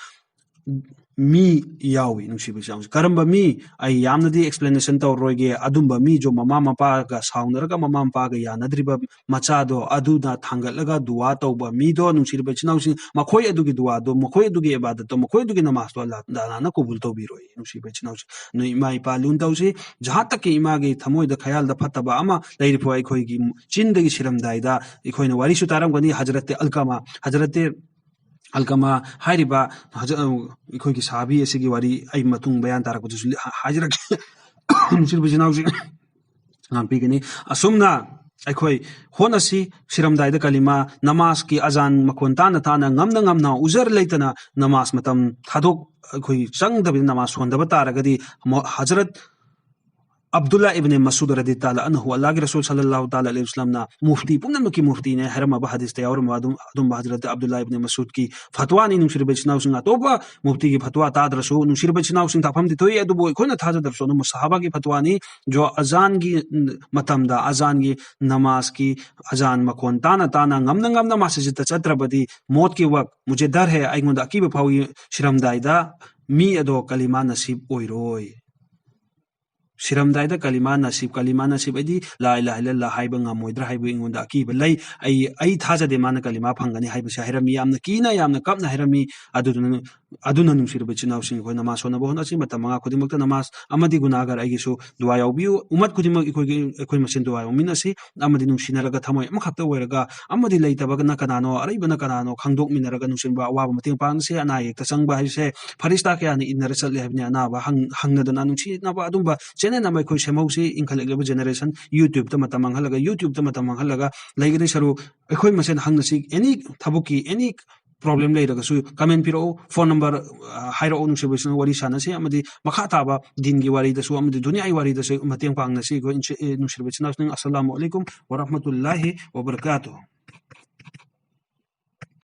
ꯃꯤ ꯌꯥꯎꯏ, ꯅꯨꯡꯁꯤꯕ ꯏꯆꯤꯟ ꯏꯅꯥꯎꯁꯤꯡ꯫ ꯀꯔꯝꯕ ꯃꯤ? ꯑꯩ ꯌꯥꯝꯅꯗꯤ explanation ꯇꯧꯔꯔꯣꯏꯒꯦ꯫ ꯑꯗꯨꯝꯕ ꯃꯤꯁꯨ ꯃꯃꯥ ꯃꯄꯥꯒ ꯁꯥꯎꯅꯔꯒ ꯃꯃꯥ ꯃꯄꯥꯒ ꯌꯥꯅꯗ꯭ꯔꯤꯕ ꯃꯆꯥꯗꯣ ꯑꯗꯨꯅ ꯊꯥꯡꯒꯠꯂꯒ ꯗꯨꯋꯥ ꯇꯧꯕ ꯃꯤꯗꯣ, ꯅꯨꯡꯁꯤꯔꯕ ꯏꯆꯤꯟ ꯏꯅꯥꯎꯁꯤꯡ, ꯃꯈꯣꯏ ꯑꯗꯨꯒꯤ ꯗꯨꯋꯥꯗꯣ, ꯃꯈꯣꯏ ꯑꯗꯨꯒꯤ ꯏꯕꯥꯗꯠꯇꯣ, ꯃꯈꯣꯏ ꯑꯗꯨꯒꯤ ꯅꯃꯥꯖꯇꯣ ꯑꯜꯂꯥ ꯇꯥꯂꯥꯅ ꯀꯨꯕꯨꯜ ꯇꯧꯕꯤꯔꯣꯏ, ꯅꯨꯡꯁꯤꯕ ꯏꯆꯤꯟ ꯏꯅꯥꯎꯁꯤꯡ꯫ ꯅꯣꯏ ꯏꯃꯥ ꯏꯄꯥ ꯂꯨꯅ ꯇꯧꯁꯤ꯫ ꯖꯍꯥꯠꯇꯒꯤ ꯏꯃꯥꯒꯤ ꯊꯃꯣꯏꯗ ꯈꯌꯥꯜꯗ ꯐꯠꯇꯕ ꯑꯃ ꯂꯩꯔꯤꯐꯥꯎ ꯑꯩꯈꯣꯏꯒꯤ ꯆꯤꯟꯗꯒꯤ ꯁꯤꯔꯝꯗꯥꯏꯗ ꯑꯩꯈꯣꯏꯅ ꯋꯥꯔꯤꯁꯨ ꯇꯥꯔꯝꯒꯅꯤ, ꯍꯖꯔꯠꯇꯤ ꯑꯜꯀꯃꯥ, ꯍꯖꯔꯠꯇꯤ ꯑꯜꯀꯃꯥ ꯍꯥꯏꯔꯤꯕ ꯍꯖ-, ꯑꯩꯈꯣꯏꯒꯤ ꯁꯍꯥꯕꯤ ꯑꯁꯤꯒꯤ ꯋꯥꯔꯤ ꯑꯩ ꯃꯇꯨꯡ ꯕꯌꯥꯟ ꯇꯥꯔꯛꯄꯗꯁꯨ ꯍꯥꯏꯖꯔꯛꯀꯦ꯫ ꯅꯨꯡꯁꯤꯔꯕ ꯏꯆꯤꯟ ꯏꯅꯥꯎꯁꯤꯡ, ꯉꯥꯛꯄꯤꯒꯅꯤ꯫ ꯑꯁꯨꯝꯅ ꯑꯩꯈꯣꯏ ꯍꯣꯠꯅꯁꯤ, ꯁꯤꯔꯝꯗꯥꯏꯗ ꯀꯂꯤꯃꯥ, ꯅꯃꯥꯖꯀꯤ ꯑꯖꯥꯟ ꯃꯈꯣꯟ ꯇꯥꯅ ꯇꯥꯅ, ꯉꯝꯅ ꯉꯝꯅ, ꯎꯖꯔ ꯂꯩꯇꯅ ꯅꯃꯥꯖ ꯃꯇꯝ ꯊꯥꯗꯣꯛ-, ꯑꯩꯈꯣꯏ ꯆꯪꯗꯕꯤꯗ ꯅꯃꯥꯖ ꯁꯣꯟꯗꯕ ꯇꯥꯔꯒꯗꯤ, ꯃꯣ-, ꯍꯖꯔꯠ ꯑꯕꯗꯨꯜꯂꯥ ꯏꯕꯅꯦ ꯃꯁꯨꯗ ꯔꯗꯤ ꯇꯥꯂꯥ ꯑꯟꯍꯨ, ꯑꯜꯂꯥꯍꯒꯤ ꯔꯁꯨꯜ ꯁꯜꯂꯜꯂꯥꯍꯨ ꯇꯥꯂꯥ ꯑꯂꯩꯍꯤ ꯋꯁꯜꯂꯝꯅ ꯃꯨꯐꯇꯤ ꯄꯨꯝꯅꯃꯛꯀꯤ ꯃꯨꯐꯇꯤꯅꯦ ꯍꯥꯏꯔꯝꯃꯕ ꯍꯗꯤꯁꯇ ꯌꯥꯎꯔꯝꯕ ꯑꯗꯨꯝ, ꯑꯗꯨꯝꯕ ꯍꯖꯔꯠ ꯑꯕꯗꯨꯜꯂꯥ ꯏꯕꯅꯦ ꯃꯁꯨꯗꯀꯤ ꯐꯠꯋꯥꯅꯤ꯫ ꯅꯨꯡꯁꯤꯔꯕ ꯏꯆꯤꯟ ꯏꯅꯥꯎꯁꯤꯡ, ꯑꯇꯣꯞꯄ ꯃꯨꯐꯇꯤꯒꯤ ꯐꯠꯋꯥ ꯇꯥꯗ꯭ꯔꯁꯨ, ꯅꯨꯡꯁꯤꯔꯕ ꯏꯆꯤꯟ ꯏꯅꯥꯎꯁꯤꯡ, ꯇꯥꯐꯝꯗꯤ ꯊꯣꯛꯏ, ꯑꯗꯨꯕꯨ ꯑꯩꯈꯣꯏꯅ ꯊꯥꯖꯗ꯭ꯔꯁꯨ ꯑꯗꯨꯝꯕ ꯁꯍꯥꯕꯥꯒꯤ ꯐꯠꯋꯥꯅꯤ꯫ ꯖꯣ ꯑꯖꯥꯟꯒꯤ ꯃꯇꯝꯗ, ꯑꯖꯥꯟꯒꯤ ꯅꯃꯥꯖꯀꯤ ꯑꯖꯥꯟ ꯃꯈꯣꯟ ꯇꯥꯅ ꯇꯥꯅ, ꯉꯝꯅ ꯉꯝꯅ ꯃꯁꯖꯤꯗꯇ ꯆꯠꯇ꯭ꯔꯕꯗꯤ, ꯃꯣꯠꯀꯤ ꯋꯛ, ꯃꯨꯖꯦ ꯗꯔ ꯍꯦ, ꯑꯩꯉꯣꯟꯗ ꯑꯀꯤꯕ ꯐꯥꯎꯏ, ꯁꯤꯔꯝꯗꯥꯏꯗ ꯃꯤ ꯑꯗꯣ ꯀꯂꯤꯃꯥ ꯅꯁꯤꯕ ꯑꯣꯏꯔꯣꯏ꯫ ꯁꯤꯔꯝꯗꯥꯏꯗ ꯀꯂꯤꯃꯥ ꯅꯁꯤꯕ, ꯀꯂꯤꯃꯥ ꯅꯁꯤꯕ ꯍꯥꯏꯗꯤ ꯂꯥ ꯏꯂꯥꯍ ꯏꯜꯂꯜꯂꯥꯍ ꯍꯥꯏꯕ ꯉꯝꯃꯣꯏꯗ꯭ꯔꯥ ꯍꯥꯏꯕ ꯑꯩꯉꯣꯟꯗ ꯑꯀꯤꯕ ꯂꯩ꯫ ꯑꯩ, ꯑꯩ ꯊꯥꯖꯗꯦ ꯃꯥꯅ ꯀꯂꯤꯃꯥ ꯐꯪꯒꯅꯤ ꯍꯥꯏꯕꯁꯦ ꯍꯥꯏꯔꯝꯃꯤ꯫ ꯌꯥꯝꯅ ꯀꯤꯅ, ꯌꯥꯝꯅ ꯀꯞꯅ ꯍꯥꯏꯔꯝꯃꯤ꯫ ꯑꯗꯨꯗꯨꯅ, ꯑꯗꯨꯅ ꯅꯨꯡꯁꯤꯔꯕ ꯏꯆꯤꯟ ꯏꯅꯥꯎꯁꯤꯡ, ꯑꯩꯈꯣꯏ ꯅꯃꯥꯖ ꯁꯣꯟꯅꯕ ꯍꯣꯠꯅꯁꯤ꯫ ꯃꯇꯝ ꯃꯉꯥ ꯈꯨꯗꯤꯡꯃꯛꯇ ꯅꯃꯥꯖ ꯑꯃꯗꯤ ꯒꯨꯅꯥꯒꯔ ꯑꯩꯒꯤꯁꯨ ꯗꯨꯋꯥ ꯌꯥꯎꯕꯤꯌꯨ꯫ ꯎꯃꯠ ꯈꯨꯗꯤꯡꯃꯛ ꯑꯩꯈꯣꯏꯒꯤ, ꯑꯩꯈꯣꯏ ꯃꯁꯦꯟ ꯗꯨꯋꯥ ꯌꯥꯎꯃꯤꯟꯅꯁꯤ꯫ ꯑꯃꯗꯤ ꯅꯨꯡꯁꯤꯅꯔꯒ ꯊꯃꯣꯏ ꯑꯃꯈꯛꯇ ꯑꯣꯏꯔꯒ, ꯑꯃꯗꯤ ꯂꯩꯇꯕꯒꯅ ꯀꯅꯥꯅꯣ, ꯑꯔꯩꯕꯅ ꯀꯅꯥꯅꯣ ꯈꯪꯗꯣꯛꯃꯤꯟꯅꯔꯒ ꯅꯨꯡꯁꯤꯅꯕ, ꯑꯋꯥꯕ ꯃꯇꯦꯡ ꯄꯥꯡꯁꯤ꯫ ꯑꯅꯥ ꯑꯌꯦꯛꯇ ꯆꯪꯕ ꯍꯥꯏꯕꯁꯦ ꯐꯔꯤꯁꯇꯥ ꯀꯌꯥꯅ ꯏꯟꯅꯔ ꯆꯠꯂꯦ ꯍꯥꯏꯕꯅꯤ꯫ ꯑꯅꯥꯕ ꯍꯪ-, ꯍꯪꯅꯗꯅ ꯅꯨꯡꯁꯤꯅꯕ ꯑꯗꯨꯝꯕ channel ꯑꯃ ꯑꯩꯈꯣꯏ ꯁꯦꯝꯍꯧꯁꯤ꯫ ꯏꯟꯈꯠꯂꯛꯂꯤꯕ generation YouTube-ꯇ ꯃꯇꯝ ꯃꯥꯡꯍꯜꯂꯒ, YouTube-ꯇ ꯃꯇꯝ ꯃꯥꯡꯍꯜꯂꯒ ꯂꯩꯒꯗꯣꯏ ꯁꯔꯨꯛ ꯑꯩꯈꯣꯏ ꯃꯁꯦꯟ ꯍꯪꯅꯁꯤ꯫ Any ꯊꯕꯛꯀꯤ any problem ꯂꯩꯔꯒꯁꯨ comment ꯄꯤꯔꯛꯎ, phone number, ꯑ, ꯍꯥꯏꯔꯛꯎ, ꯅꯨꯡꯁꯤꯕꯁꯤꯡ ꯋꯥꯔꯤ ꯁꯥꯟꯅꯁꯤ, ꯑꯃꯗꯤ ꯃꯈꯥ ꯇꯥꯕ ꯗꯤꯟꯒꯤ ꯋꯥꯔꯤꯗꯁꯨ ꯑꯃꯗꯤ ꯗꯨꯅꯤꯌꯥꯒꯤ ꯋꯥꯔꯤꯗꯁꯨ ꯃꯇꯦꯡ ꯄꯥꯡꯅꯁꯤ꯫ ꯑꯩꯈꯣꯏ ꯏꯟꯁꯤ-, ꯑꯦ, ꯅꯨꯡꯁꯤꯔꯕ ꯏꯆꯤꯟ ꯏꯅꯥꯎꯁꯤꯡ, ꯑꯁꯂꯥꯃꯨ ꯑꯂꯩꯀꯨꯝ ꯋꯔꯍꯃꯇꯨꯜꯂꯥꯍꯤ ꯋꯕꯔꯀꯥꯇꯨꯍ꯫